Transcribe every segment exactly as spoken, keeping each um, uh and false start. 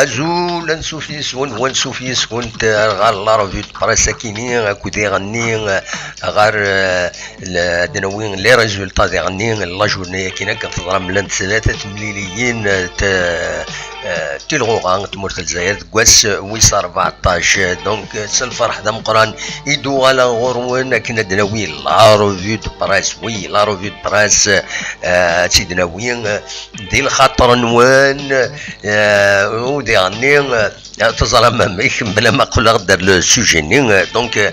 Azul, ansuf yis-wen, wansuf yis-went, eh, ɣer la revue de presse akini, akked iɣenni, eh, ɣer, eh, le-, ad nawi les résultats diɣenni n la journée akkin akken teḍra, llant tlata temliliyin, eh, t-, eh, tilɣuɣa n tmurt n Lezzayer deg wass, eh, wis rbeɛṭac. Donc, eh, s lferḥ d ameqqran i d-uɣaleɣ ɣur-wen akken ad nawi la revue de presse. Oui, la revue de presse, eh, ad tt-id-nawi, eh, di lxaṭer-nwen, eh, u diɣenni, eh, teẓram amek, mebla ma qqleɣ-d ar le sujet-nni, eh, donc, eh,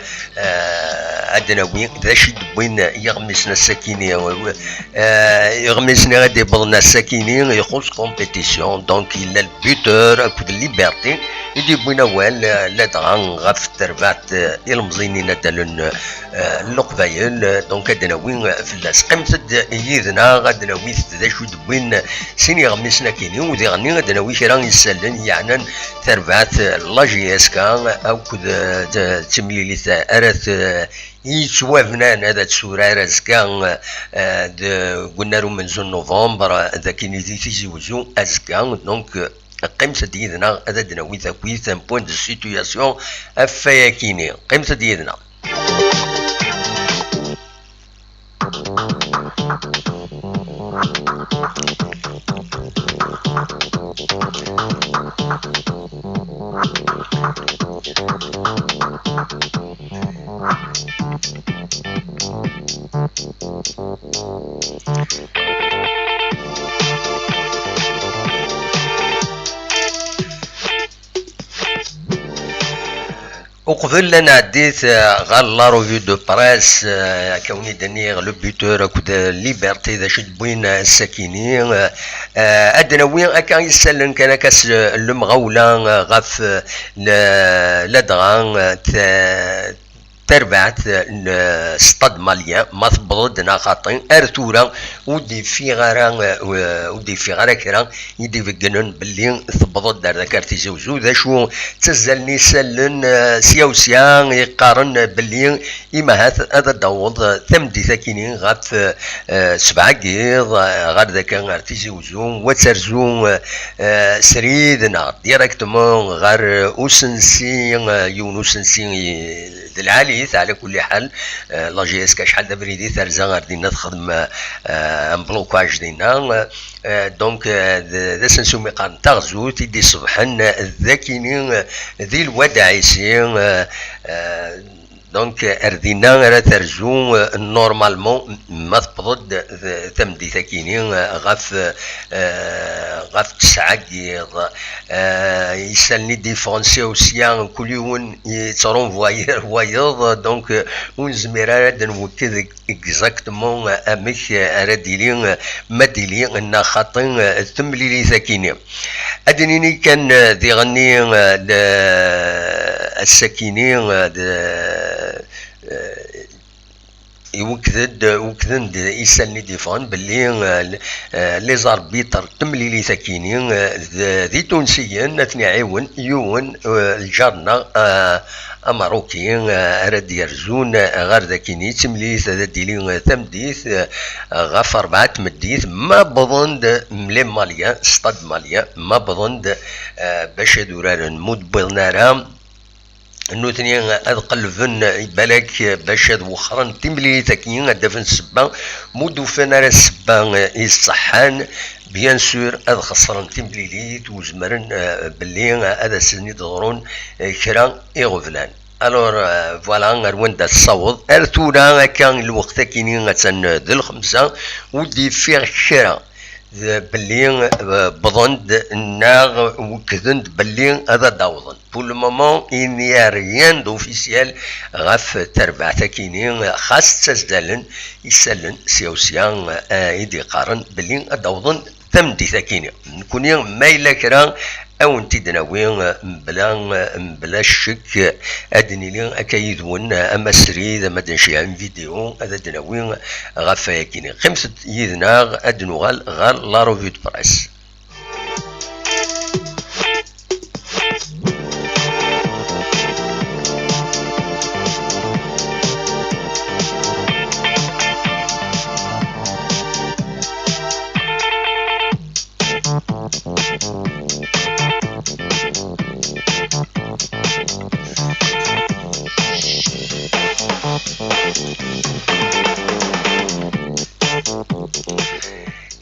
ad nawi d acu i d-wwin yiɣmisen ass-akini, eh, iɣmisen i d-iwwḍen ass-akini, ixuṣ compétition, donc yella le buteur akked Liberté i d-yewwin awal, eh, ladɣa ɣef terbaɛt, eh, ilemẓiyen inaddalen, eh, n Leqbayel, eh, donc ad nawi, eh, fell-as. Qqimet-d yid-neɣ, ad nawi d acu i d-wwin sin yiɣmisen akini, u diɣenni ad nawi kra n yisallen yeɛnan terbaɛt, eh, la J S K, akked, eh, d-, d timlilit ara t-, yettwabnan ad tt-turar azekka, eh, deg unnar umenzu n novembre, d akini di Tizi Wezzu azekka. Donc, eh, qqimet-d yid-neɣ, ad d-nawi takit, un point de situation ɣef wayakini. Qqimet-d yid-neɣ. Uqbel ad nɛeddi, eh, ɣer la revue de presse, eh, akka wen-id-nniɣ le buteur akked Liberté d acu i d-wwin, eh, ass-akini, eh, eh, ad d-nawi akka isallen kan akka s lemɣawla, eh, ɣef, eh, le-, ladɣa, eh, t-, tarbaɛt, eh, n, eh, Stade Malien, ma tewweḍ-d neɣ xaṭi. Ar tura ur d-yeffiɣ ara, eh, ur d-yeffiɣ ara kra i d-ibeggnen belli tewweḍ-d ar dakar Tizi Wezzu. D acu ttazzalen isallen, eh, sya u sya, yeqqaren belli imahat ad d-taweḍ, eh, tameddit akini ɣef, eh, sebɛa n yiḍ, eh, ɣer daka ar Tizi Wezzu, wa terzu, eh, eh, srid neɣ directement ɣer, eh, usensi, eh, yiwen usensi, eh, d lɛali, ala kulli ḥal, eh, la J S K acḥal d abrid i terza ar dinna texdem, eh, un blocage dinna, eh, donc, eh, d, d asensu mi qqaren taɣzut i d-iṣebḥen, eh, d akini, eh, di Lwad Ɛisi, eh, eh, donc, eh, ar dinna ara terzu, eh, normalement, ma tewweḍ-d, eh, tameddit akini, eh, ɣef, eh, ɣef tesɛa n yiḍ. Eh, isallen i d-yeffɣen sya u sya, kul yiwen yettṛunvuwayi ar wayeḍ, donc, eh, ur nezmir ara ad d-nwekked exactement amek ara d-tili, ma d-tili neɣ xaṭi, eh, temlilit akini. Ad d-nini kan, eh, diɣenni, eh, d-, ass-akini, eh, d-, eh, iwekked-d, wekkden-d isallen i d-yeffɣen belli, eh, l-, eh, les arbitres n temlilit akini, eh, d, d itunsiyen, ad ten-iɛiwen yiwen, eh, lǧar-nneɣ, eh, ameṛṛuki, eh, ara d-yerzun, eh, ɣer dakini. Timlilit ad d-tili, eh, tameddit, eh, ɣef rebɛa n tmeddit, ma wwḍen-d les Maliens, Stade Malien, ma wwḍen-d, eh, bac ad uraren. Ma ur d-wwiḍen ara, nutni ad qellben, eh, balak, eh, bac ad wexxren timlilit akini, ad d-afen ssebba. Ma ur d-ufan ara ssebba, eh, iṣeḥḥan, bien sûr, ad xeṣren timlilit, u zemren, eh, belli, eh, ad asen-id-ḍrun, eh, kra iɣeblan. Alors, euh, voilà, ar wanda tessaweḍ. Ar tura akka, lweqt akini attan d lxemsa, ur d-yeffiɣ kra d belli, euh, wwḍen-d neɣ wekkden-d belli ad d-awḍen. Pour le moment, il n'y a rien d'officiel ɣef terbaɛt akini, xas ttazdalen isallen sya u sya, euh, i d-yeqqaren belli ad d-awḍen tameddit akini. Nekkni, ma yella kra, ad wen-t-id-nawi, eh, mebla, eh, mebla ccek, eh, ad d-nili akka yid-wen, eh, ama srid, ama d-nceyɛ une vidéo, ad d-nawi ɣef wayakini. Qqimet-d yid-neɣ, ad d-nuɣal ɣer la revue de presse.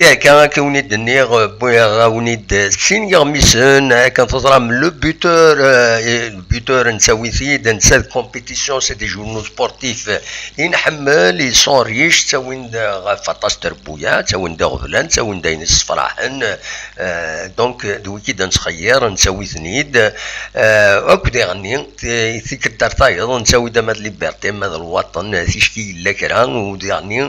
Akka, akka wen-id-nniɣ, wwiɣ-awen-id sin yeɣmisen, akken teẓram, le buteur, euh, et le buteur, nettawi-t-id, netta de compétition, c'est des journaux sportifs i nḥemmel, ils sont riches, ttawin-d ɣef aṭas n trebbuyaɛ, ttawin-d iɣeblan, ttawin-d ayen issefraḥen, euh, donc, d wiki d-nettxeyyir, nettawi-ten-id, euh, akk diɣenni, ti-, tikkelt ar tayeḍ, nettawi-d ama d Liberté, ama d Lwaṭen, ticki yella kra, u diɣenni,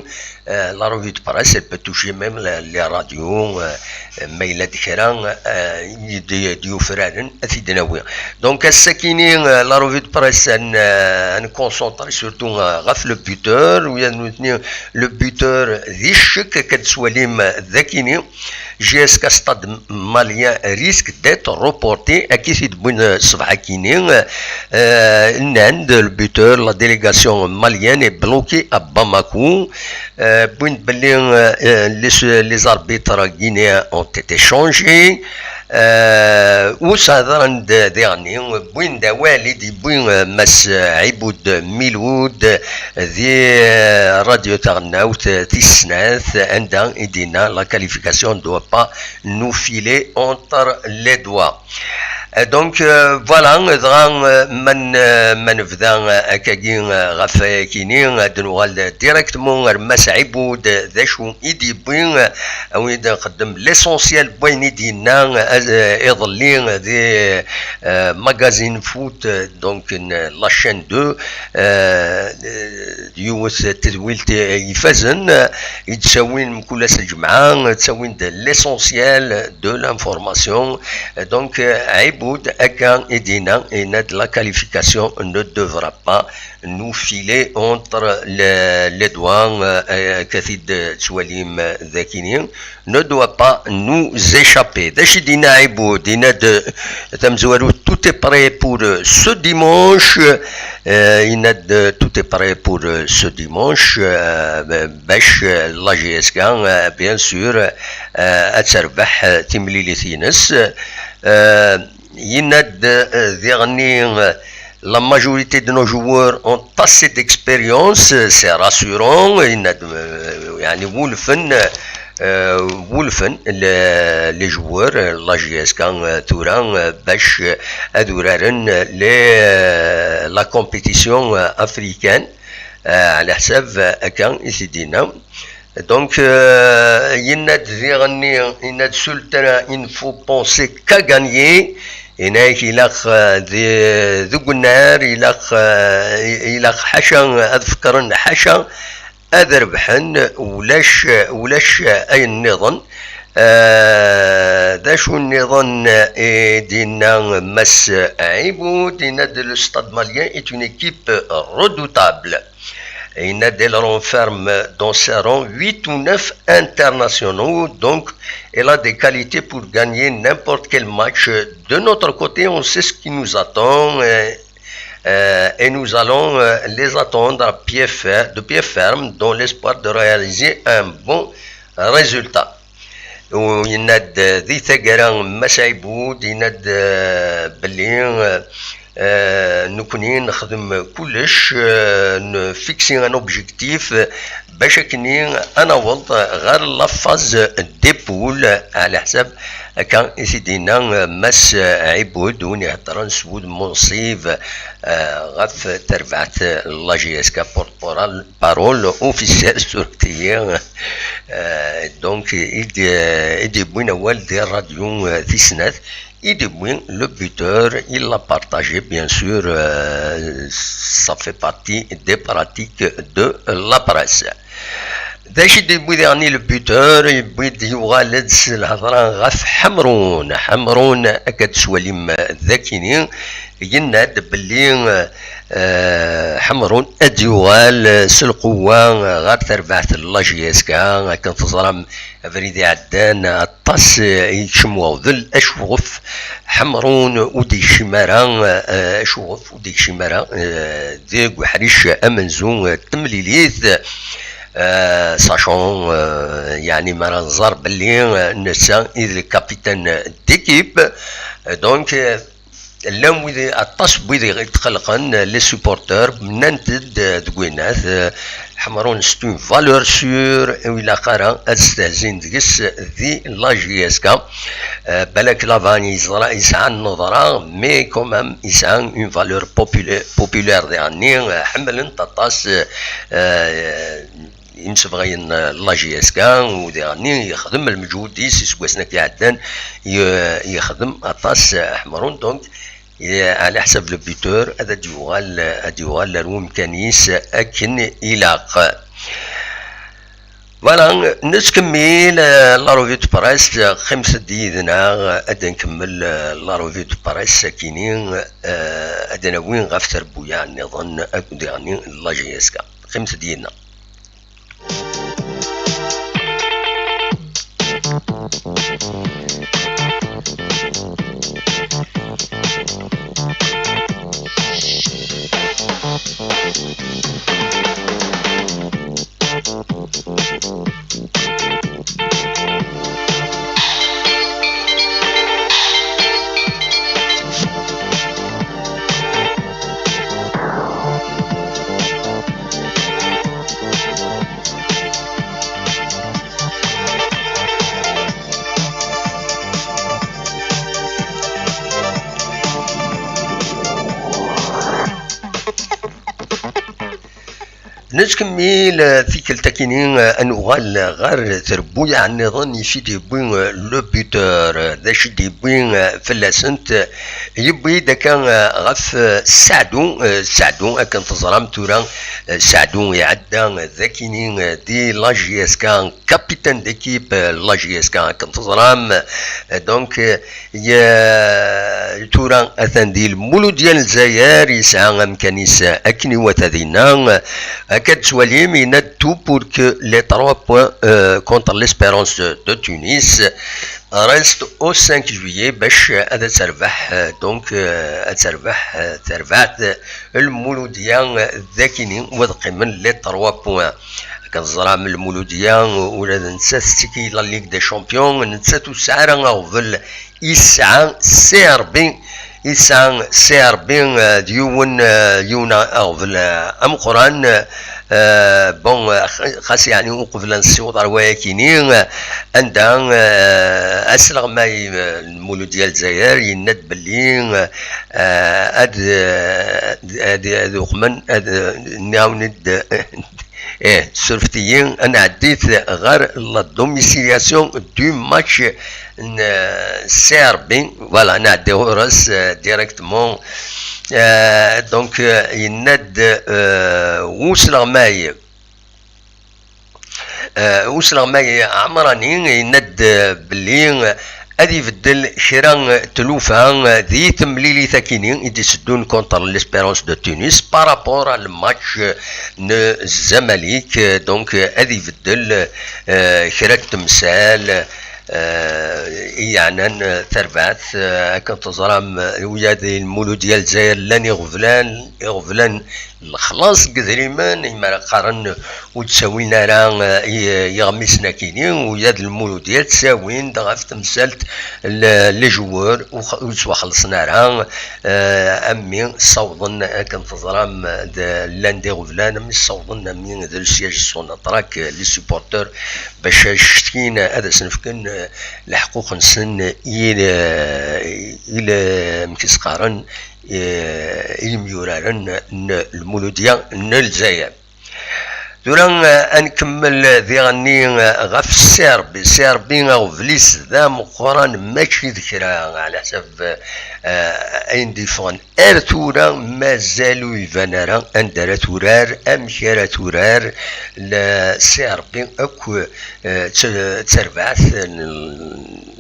euh, la revue de presse, elle peut toucher même la, les radios, euh, ma yella d kra, euh, i d-, d-yufraren, ad t-id-nawi. Donc, ass-akini, euh, la revue de presse, ad n-, euh, ad nconcentré surtout, euh, ɣef le buteur, u ya nutni, le buteur di ccek, akka d-tettwalim, euh, d akini, J S K Stade Malien risque d'être reporté, akka i t-id-wwin, euh, ṣṣbeḥ-akini, euh, nnan-d, le buteur, la délégation malienne est bloquée à Bamako. Euh, wwin-d belli, euh, euh, les, les arbitres guinéens ont été changés. Euh, u sɛedren-d diɣenni, wwin-d awal i d-yewwi, euh, Mass Ɛibud Miloud di, euh, Radio Taɣelnawt, euh, tis snat, anda i d-yenna la qualification ne doit pas nous filer entre les doigts. Euh, donc, euh, voilà, dɣa, euh, ma n-, euh, ma nebda, euh, akkagi, euh, ɣef wayakini, ad nuɣal directement ar Mass Ɛibud, d acu i d-yewwi, euh, ad wen-id-nqeddem l'essentiel n wayen i d-yenna, euh, iḍelli, euh, di, euh, magazine foot, euh, donc, n la chaîne deux, euh, yiwet n tedwilt ifazen, i d-ttawin mkul ass lǧemɛa, ttawin-d l'essentiel de l'information. Donc, euh, Ɛibud, akka i d-yenna, yenna-d la qualification ne devra pas nous filer entre les, les doigts, euh, akka i t-id-tettwalim dakini, ne doit pas nous échapper. D acu i d-yenna Ɛibud? Yenna-d, euh, tamezwarut, tout est prêt pour, euh, ce dimanche. Euh, yenna-d, euh, tout est prêt pour, euh, ce dimanche, euh, bac, euh, la J S K, euh, bien sûr, euh, ad terbeḥ, euh, timlilit-ines. Euh, yenna-d, euh, diɣenni, euh, la majorité de nos joueurs ont assez d'expérience, c'est rassurant. Yenna-d, euh, yeɛni, wulfen, euh, wulfen le-, les joueurs, euh, la J S K, euh, tura, euh, bac, euh, ad uraren, euh, les, euh, la compétition, euh, africaine, euh, ɛla ḥsab, euh, akka i t-id-yenna. Donc, euh, yenna-d diɣenni, yenna-d, sur le terrain, il ne faut penser qu'à gagner. Yenna-ak, ilaq, euh, di, deg unnar, ilaq, euh, ilaq ḥaca ad fekkren, ḥaca ad rebḥen, ulac, ulac ayen nniḍen. Euh, d acu nniḍen i d-yenna Mass Ɛibud? Yenna-d, le Stade Malien est une équipe redoutable. Yenna-d, elle renferme dans ses rangs huit ou neuf internationaux, donc elle a des qualités pour gagner n'importe quel match. De notre côté, on sait ce qui nous attend, euh, euh, et nous allons, euh, les attendre à pied fer-, de pied ferme, dans l'espoir de réaliser un bon résultat. U yenna-d di taggara Mass Ɛibud, yenna-d, euh, belli, euh, euh, nekkni nexdem kullec, euh, nfiksi un objectif, euh, bac akkenni ad naweḍ ɣer la phase des poules, ɛla ḥsab akka i t-id-yenna, euh, Mass Ɛibud, win iheddren s wudem unṣib, euh, ɣef terbaɛt n la J S K, porte-parole, parole officielle, surtout, euh, donc, i d-, i d-yewwin awal di rradyu, euh, tis snat, i d-yewwi le buteur, il l'a partagé, bien sûr, euh, ça fait partie des pratiques de la presse. D acu i d-yewwi diɣen le buteur? Yewwi-d, yuɣal-d s lhedra ɣef Ḥemrun. Ḥemrun, akka d-tettwalim dakini, yenna-d belli, euh, Ḥemrun ad d-yuɣal s lqewwa ɣer terbaɛt n la J S K. Akken teẓram, abrid iɛeddan aṭas, eh, yekcem uɣbel, acuɣef Ḥemrun ur d-yekcim ara, eh, acuɣef ur d-yekcim ara, eh, deg uḥric amenzu, eh, n temlilit, eh, sachant, eh, yeɛni mi ara nẓer belli, eh, netta i d le capitaine d'équipe. Eh, donc, eh, Llan wid, aṭas n wid i ɣ-, itqellqen, les supporters, nnant-d, eh, deg winat, eh, Ḥemrun, c'est une valeur sûre, ur ilaq ara ad stehzin deg-s di la J S K. Eh, balak Lavan yeẓra, yesɛa nneḍra, mais quand même yesɛa une valeur populaire, populaire diɣenni, eh, ḥemmlen-t aṭas, eh, eh, imsebɣayen n la J S K, u diɣenni yexdem lmeǧhud-is iseggasen akk iɛeddan, ye-, yexdem aṭas, eh, Ḥemrun, donc, ye-, ɛla ḥsab le buteur, ad d-yuɣal, ad d-yuɣal ar wemkan-is akken ilaq. Voilà, nettkemmil, eh, la revue de presse, qqimet-d yid-neɣ, ad nkemmel, eh, la revue de presse, akini, eh, ad nawi ɣef trebbuyaɛ nniḍen, akked diɣenni la J S K. Qqimet-d yid-neɣ. Nettkemmil, eh, tikkelt akini, eh, ad nuɣal ɣer trebbuyaɛ nniḍen i d-yewwi, eh, le buteur, eh, d acu i d-yewwi, eh, fell-asent, eh, yewwi-d akka, eh, ɣef, eh, Saɛdu, eh, Saɛdu, akken teẓram tura, eh, Saɛdu iɛedda, eh, d akini, eh, di la J S K, capitaine d'équipe, eh, la J S K, akken teẓram, eh, donc, eh, Ye-, tura atan di Lmuludya n Lezzayer, yesɛa amkan-is akken iwata dinna. Akka d-tettwalim, yenna-d: « Tout pour que les trois points, euh, contre l'Espérance de Tunis restent au cinq juillet », bac ad terbeḥ, euh, donc, euh, ad terbeḥ, euh, terbaɛt Lmuludya d akini, u ad qqimen les trois points. Akken teẓram, Lmuludya ula d nettat tettiki la Ligue des Champions, nettat ur tesɛi ara aɣbel, yesɛa C R B, yesɛa C R B, eh, d yiwen, eh, yiwen aɣbel, eh, ameqqran, eh, bon, eh, xas yeɛni uqbel ad nessiweḍ ar wayakini, eh, anda, eh, asleɣmay, eh, n Lmuludya Lezzayer yenna-d belli, eh, ad, eh, ad, ad uqmen, ad, eh, nniɣen-d, eh, surfet-iyi, ad nɛeddi-t ɣer la domiciliation du match n, euh, C R B. Voilà, ad nɛeddi ɣur-s, euh, directement. Euh, donc, euh, yenna-d, euh, usleɣmay, euh, usleɣmay Ɛemrani, yenna-d, euh, belli, euh, ad ibeddel kra n tlufa di temlilit akini i d-iteddun contre l'Espérance de Tunis par rapport à le match n Zamalek. Donc, ad ibeddel, euh, kra n temsal, euh, i yeɛnan, euh, tarbaɛt, euh, akken teẓram, euh, ula d Lmuludya Lezzayer llan iɣeblan, iɣeblan lexlaṣ deg idrimen, imi ara qqaren ur d-ttawin ara, eh, i-, iɣmisen akini, ula d Lmuludya ttawin-d ɣef temsalt l-, les joueurs ur x-, ur ttwaxellṣen ara, eh, am mi ssawḍen, akken teẓram, d-, llan d iɣeblan, am mi ssawḍen, am mi d le siège Sonatrach, eh, les supporters, bac ad cetkin, ad asen-fken, eh, leḥquq-nsen i l-, i l-, amek i s-qqaren, eh, i yimyuraren n Lmuludya n Lezzayer. Tura, eh, ad nkemmel diɣenni, eh, ɣef Serbi. Serbi aɣbel-is d ameqqran, mačči d kra, ɛla ḥsab, eh, ayen d-yeffɣen ar tura, mazal ur iban ara anda ara turar, amek ara turar la Serbi akk, eh, d ta-, d tarbaɛt n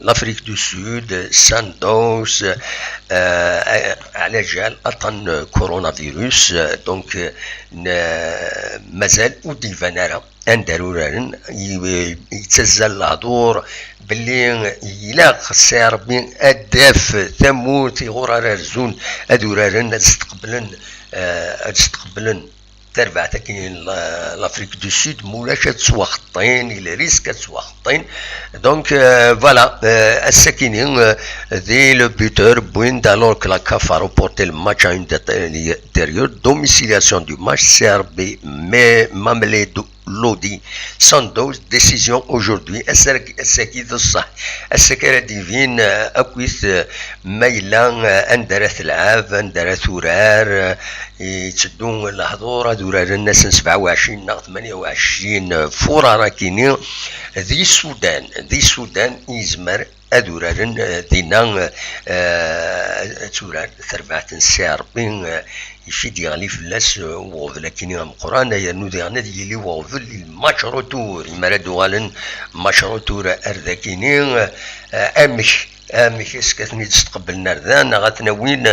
l'Afrique du Sud, Santos, eh, ɛla jal aṭṭan n coronavirus, eh, donc, eh, n-, mazal ur d-iban ara anda ara uraren, i-, yettazzal lehdur belli ilaq Serbi ad d-taf tamurt iɣur ara rzun ad uraren, ad steqblen, eh, ad steqblen terbaɛt akkin n la- l'Afrique du Sud, mulac ad ttwaxeṭṭin, il risque ad ttwaxeṭṭin. Donc, euh, voilà, euh, ass-akini, euh, di le buteur, Bwind, alors que la CAF a reporté le match à une date ultérieure, domiciliation du match, C R B, mais Mamelodi Lodi, Sundowns, décision aujourd'hui. Ass-agi d ṣṣeḥ, ass-agi ara d-ibin, euh, akkit, euh, ma yella, euh, anda ara telɛeb, anda ara turar, euh, yetteddu lehdur ad uraren ass n sebɛa u ɛecrin neɣ tmanya u ɛecrin furar akini di Sudan. Di Sudan yezmer ad uraren, eh, dinna, eh, ad turar terbaɛt n C R B, eh, yif-id yeɣli fell-as, eh, uɣbel akini ameqqran, yernu diɣen ad yili uɣbel i match retour, imi ara d-uɣalen match retour ar dakini, eh, amek amek ask ad ten-id-stqeblen ar da, neɣ ad ten-awin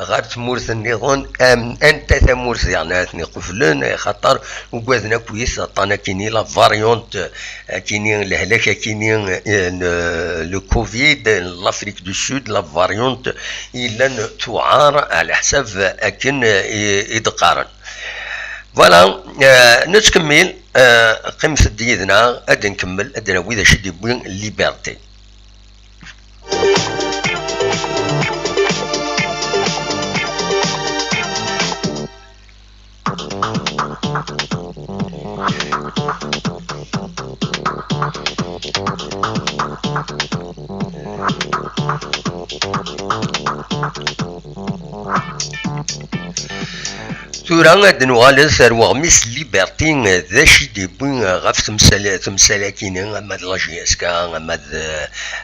ɣer tmurt nniḍen, am anta tamurt diɣen ara ten-iqublen, axaṭer ugaden akkit aṭṭan akini la variante akini, lehlak akini, eh, n le covid, l'Afrique du Sud, la variante yellan tuɛar ɛla ḥsab akken, eh, i, i d-qqaren. Voilà, eh, nettkemmil, eh, qqimet-d yid-neɣ, ad nkemmel, ad nawi d acu i d-yewwi Liberté. Tura ad nuɣalet ar weɣmis Liberté, d acu i d-yewwi ɣef temsal-, temsal-akini, ama d la J S K, ama d,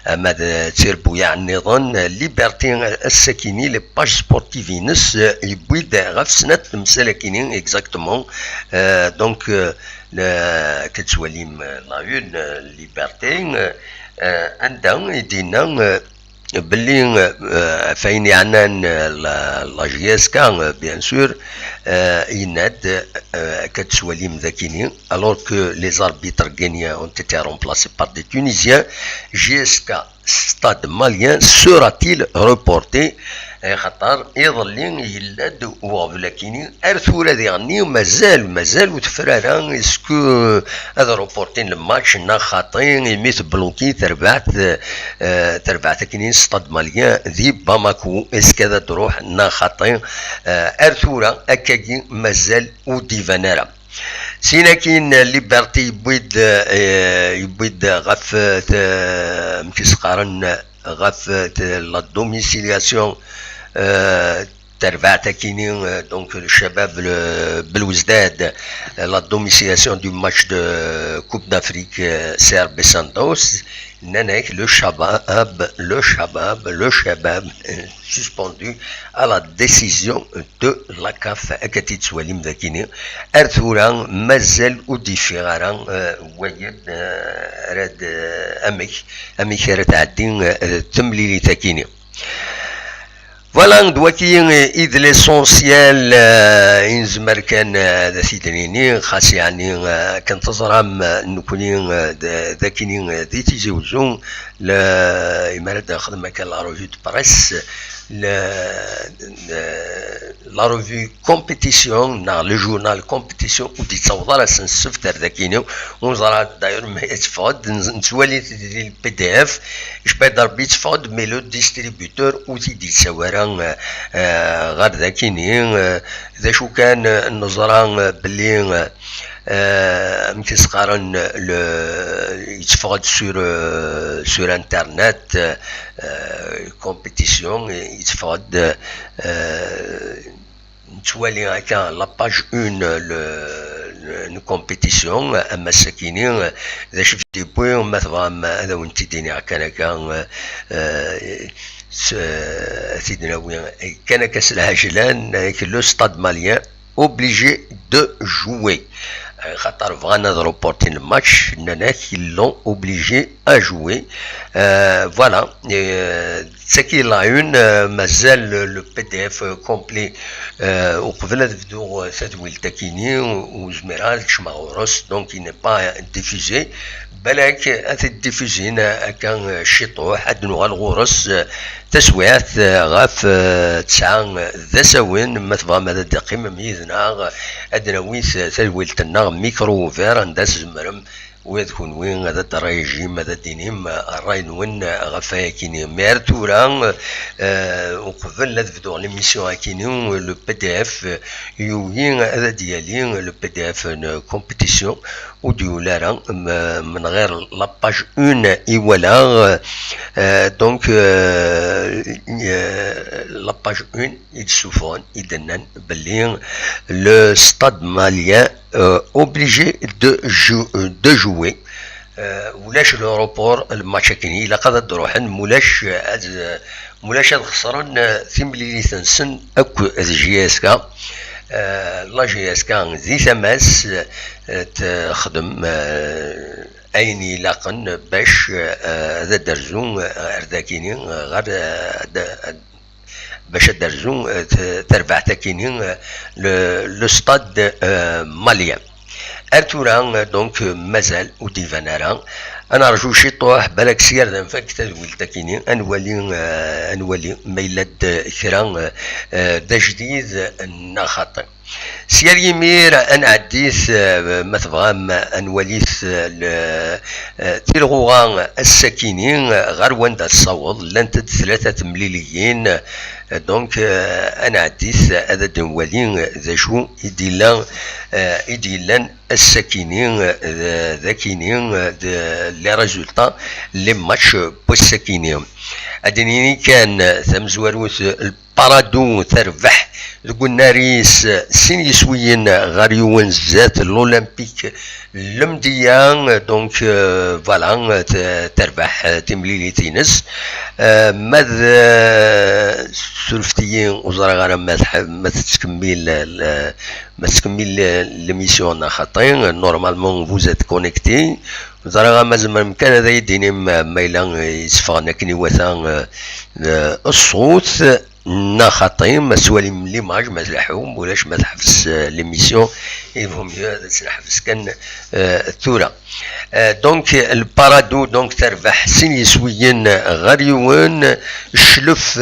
ama d tirbuyaɛ nniḍen. Liberté ass-akini, les pages sportives-ines, yewwi-d ɣef snat temsal-akini, exactement. Euh, donc, euh, la, akka tettwalim, euh, la une, euh, Liberté, euh, anda i d-yenna, euh, belli, euh, ɣef ayen yeɛnan, euh, la, la J S K, euh, bien sûr, euh, yenna-d, euh, akka tettwalim dakini, alors que les arbitres guinéens ont été remplacés par des Tunisiens, J S K Stade Malien sera-t-il reporté? Axaṭer iḍelli yella-d uɣbel akini, ar tura diɣenni mazal, mazal ur tefra ara, est-ce que ad reportin le match neɣ xaṭi, imi tebluki terbaɛt, eh, terbaɛt akini n Stade Malien di Bamako, est-ce que ad d-truḥ neɣ xaṭi? Eh, ar tura akkagi mazal ur d-iban ara. Sin akkin, Liberté yewwi-d, eh, yewwi-d ɣef, eh, te-, amek i s-qqaren, ɣef, eh, te-, la domiciliation, eh, terbaɛt akini, eh, donc, le Chabab, le Belouizdad, eh, la domiciliation du match de Coupe d'Afrique, eh, C R B Sundowns. Nnan-ak, le Chabab, le Chabab, le Chabab, eh, suspendu à la décision de la CAF, akka tt-id-tettwalim dakini. Ar tura mazal ur d-yeffiɣ ara, eh, wayen, eh, ara d-, eh, amek, amek ara tɛeddi, eh, temlilit akini. Voilà, d waki, eh, i d l'essentiel, eh, i nezmer kan, eh, ad t-id-nini, xas yeɛni, eh, akken teẓram, eh, nekkni, eh, d, d akini, eh, di Tizi Uzzu, la, imi ara d-nexdem akka la revue de presse, la, la, la revue compétition, neɣ le journal compétition, ur d-yettaweḍ ara ass n ssebt ar dakini, ur neẓra d'ailleurs ma yetteffeɣ-d, n-, nettwali-t di P D F, icba-d Rebbi yetteffeɣ-d, mais le distributeur ur t-id-yettawi ara, eh, eh, ɣer dakini, eh, d acu kan, eh, neẓra, eh, belli, eh, eh, amek i s-qqaren, le, yetteffeɣ-d sur, eh, sur internet, eh, compétition, yetteffeɣ-d, eh, nettwali akka la page une, le, le, n compétition, am ass-akini, d acu i d-yewwi, ma tebɣam ad awen-t-id-iniɣ kan akka, eh, s-, ad t-id-nawi kan akka s lɛejlan, avec le Stade Malien obligé de jouer. Xaṭer bɣan ad reportin le match, nnan-ak, ils l'ont obligé à jouer. Euh, voilà. Euh, d tagi la une, euh, mazal le, le P D F complet, euh, uqbel ad bduɣ, euh, tadwilt akini, ur zmireɣ ad kecmeɣ ɣur-s, donc il n'est pas diffusé. Balak ad t-id-diffusin akka, euh, ciṭuḥ, ad nuɣal ɣur-s, euh, taswiɛt, euh, ɣef, euh, tesɛa, euh, d asawen, ma tebɣam ad d-teqqimem yid-neɣ, ad d-nawi t-, tadwilt-nneɣ micro ouvert, anda tzemrem ula d kunwi ad d-rayjim, ad d-tinim, euh, ṛṛay-nwen, euh, ɣef wayakini. Mais ar tura, euh, uqbel ad bduɣ l'émission akini, euh, le P D F, euh, yugi ad d-yali, euh, le P D F n compétition, ur d-yuli ara, m-, menɣir la page une i walaɣ, euh, donc, euh, euh, la page une i d-ssufɣen, i d-nnan belli le stade malien, euh, obligé de jou-, de jouer. Euh, ulac le report, le match akini, ilaq ad d-ruḥen, mulac, euh, ad, mulac ad xesren, euh, timlilit-nsen akk d J S K. Euh, la J S K di tama-s, euh, texdem, euh, ayen ilaqen bac, euh, ad d-terzu, euh, ar dakini, euh, ɣer, euh, ad, ad, bac ad d-terzu, euh, t-, terbaɛt akini, euh, le, le stade, euh, malien. Ar tura, euh, donc, euh, mazal ur d-iban ara. Ad nerju ciṭuḥ, balak sya ar d nfak tadwilt akini, ad nwali, euh, ad nwali ma yella-d kra, euh, euh, d ajdid neɣ xaṭi. Sya ar yimir, ad nɛeddit, euh, ma tebɣam, ad nwalit, euh, le, euh, tilɣuɣa ass-akini, euh, ɣer wanda tessaweḍ, llant-d tlata temliliyin, euh, donc, euh, ad nɛeddit, ad d-nwali, euh, d acu i d-yella, euh, i d-yellan ass-akini, euh, d, d akini, euh, d les résultats, les matchs n wass-akini. Ad d-nini kan, euh, tamezwarut, euh, Paradou terbeḥ deg unnar-is sin yiswiyen ɣer yiwen zdat l'Olympique Lemdeyya, donc, euh, voilà, t-, terbeḥ, euh, timlilit-ines. Euh, ma d, euh, surfet-iyi, ur ẓriɣ ara ma tḥ-, ma tettkemmil, euh, ma tettkemmil, euh, l'émission neɣ xaṭi. Normalement, vous êtes connecté. Ur ẓriɣ ma tzemrem kan ad iyi-d-tinim, euh, ma yella, euh, yesfeɣen akken iwata, euh, euh, ṣṣut. Neɣ xaṭi, ma tettwalim l'image, ma tleḥḥum, ulac ma teḥbes, euh, l'émission, il vaut mieux ad tt-neḥbes kan, euh, tura. Euh, donc, le Paradou, donc, terbeḥ sin yiswiyen ɣer yiwen, Cclef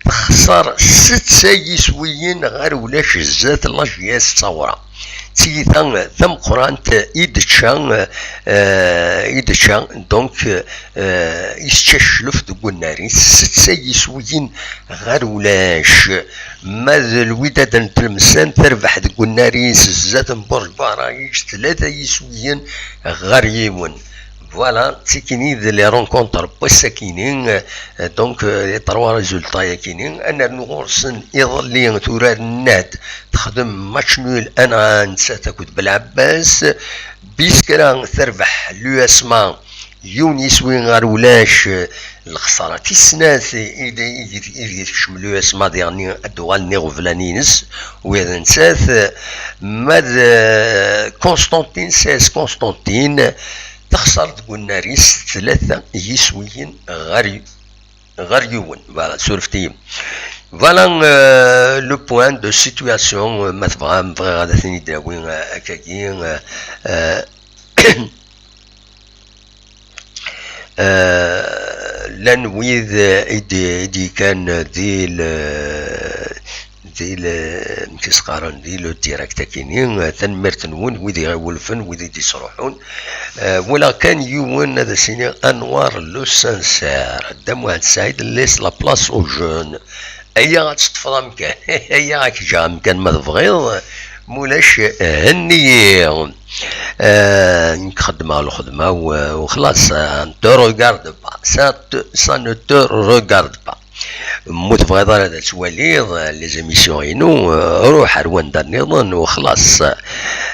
texṣer setta yiswiyen ɣer ulac zdat la J S Tawra. D tiyita tameqqrant i d-tečča, euh, i d-tečča, donc, euh, i tečča Cclef deg unnar-is, setta yiswiyen ɣer ulac. Ma d Lwidad n Tlemsan terbeḥ deg unnar-is zdat n Burj Barayij, tlata yiswiyen ɣer yiwen. Voilà, d tikini d les rencontres n wass-akini, euh, donc, euh, les trois résultats-yakini. Ad nernu ɣur-sen iḍelli, turaren-d, texdem match nul, ana nettat akked Belɛebbas. Biskra terbeḥ l'U S M A yiwen yiswi ɣer ulac, euh, lexsara tis snat i d-, i d-, i d-, i d-tekcem l'U S M A diɣen ad d-uɣalen iɣeblan-ines, ula d nettat, euh, ma d, euh, Constantine, C S Constantine, texṣer deg unnar-is tlata yiswiyen ɣer, ɣer yiwen. Voilà, surfet-iyi. Voilà, euh, le point de situation, euh, ma tebɣam, bɣiɣ ad ten-id-awi, euh, akkagi, euh, euh, euh, llan wid, euh, i d-, i d-yekkan di le, di le, amek i s-qqaren, di le direct akini. Tanemmirt-nwen, wid i ɣ-iwulfen, wid i d-isruḥun. Euh, walaɣ kan yiwen, ad as-iniɣ, Anwar Le Sincère, Dda Muḥend Saɛid laisse la place aux jeunes. Aya ad teṭṭfeḍ amkan, aya ad k-ǧǧeɣ amkan ma tebɣiḍ, mulac, henni-yi. Euh, nekk xeddmeɣ lxedma-w, euh, u xlaṣ, ça ne te regarde pas. Ça te, ça ne te regarde pas. Ma ur tebɣiḍ ara ad twaliḍ, euh, les émissions-inu, euh, ruḥ ar wanda nniḍen u xlaṣ.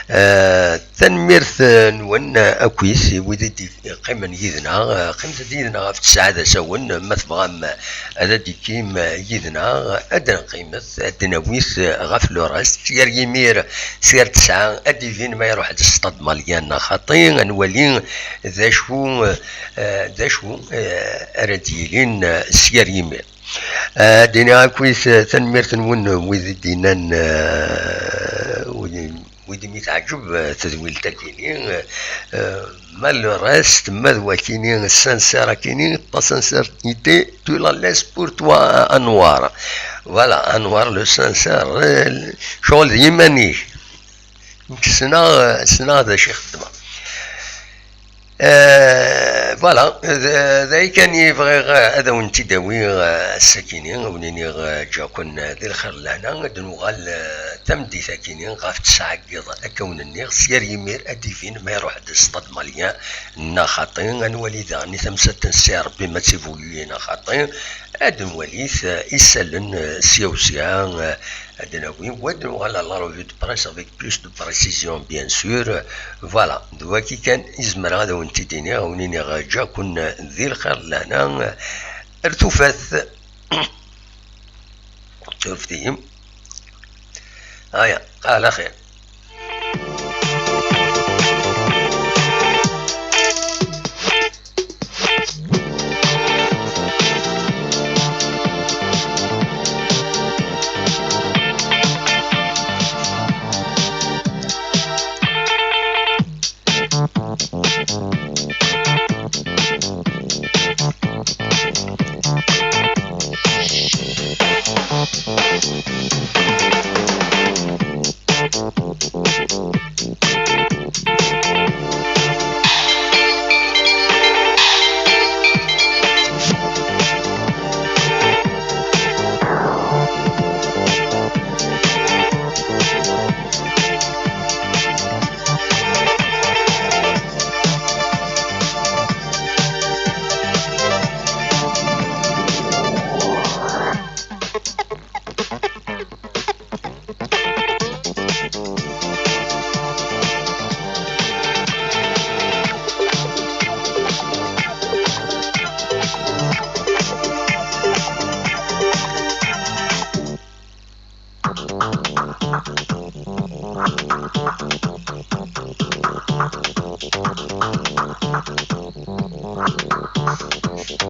Eh, tanemmirt, eh, nwen, eh, akkit i wid i d-yeqqimen yid-neɣ. Eh, qqimet-d yid-neɣ ɣef ttesɛa d asawen. Ma tebɣam, eh, ad d-tekkim, eh, yid-neɣ, ad d-neqqimet, ad d-nawit, eh, ɣef l'horaire. Yar yimir, s yar tesɛa, ad d-ibin ma iruḥ-d Stade Malien neɣ xaṭi. Ad nwali d acu, eh, d acu, eh, ara d-yilin, eh, s yar yimir. Eh, ad d-iniɣ akkit, eh, tanemmirt-nwen, wid i d-yennan, eh, wid i Wid imi teɛǧeb, eh, tedwilt-agi-ni, eh, eh, ma le reste, ma d wakini, sincère akini, ta sincérité, tu la laisses pour toi, Anwar. Voilà, Anwar le sincère, eh, ccɣel d yiman-ik. Nekk ssneɣ, eh, ssneɣ d acu i xeddmeɣ. Eh, voilà, d, d aya kan i bɣiɣ, eh, ad awen-t-id-awiɣ, eh, ass-akini, ad wen-iniɣ, eh, ǧǧaken, eh, di lxir d lehna, ad nuɣal, eh, tameddit-akini ɣef tesɛa n yiḍ akka wen-nniɣ, s yar yimir ad d-ibin ma iruḥ-d Stade Malien neɣ xaṭi, ad nwali daɣen i tamsalt n Si Rebbi ma d tibuli neɣ xaṭi, ad nwali, eh, isallen, eh, sya u sya, eh, ad d-nawi, wa ad nuɣal à la revue de presse avec plus de précision, bien sûr. Voilà, d waki kan i zemreɣ ad awen-t-id-iniɣ, ad awen-iniɣ ǧǧaken di lxir d lehna, ar tufat. Surfet-iyi. Aya, ala xir.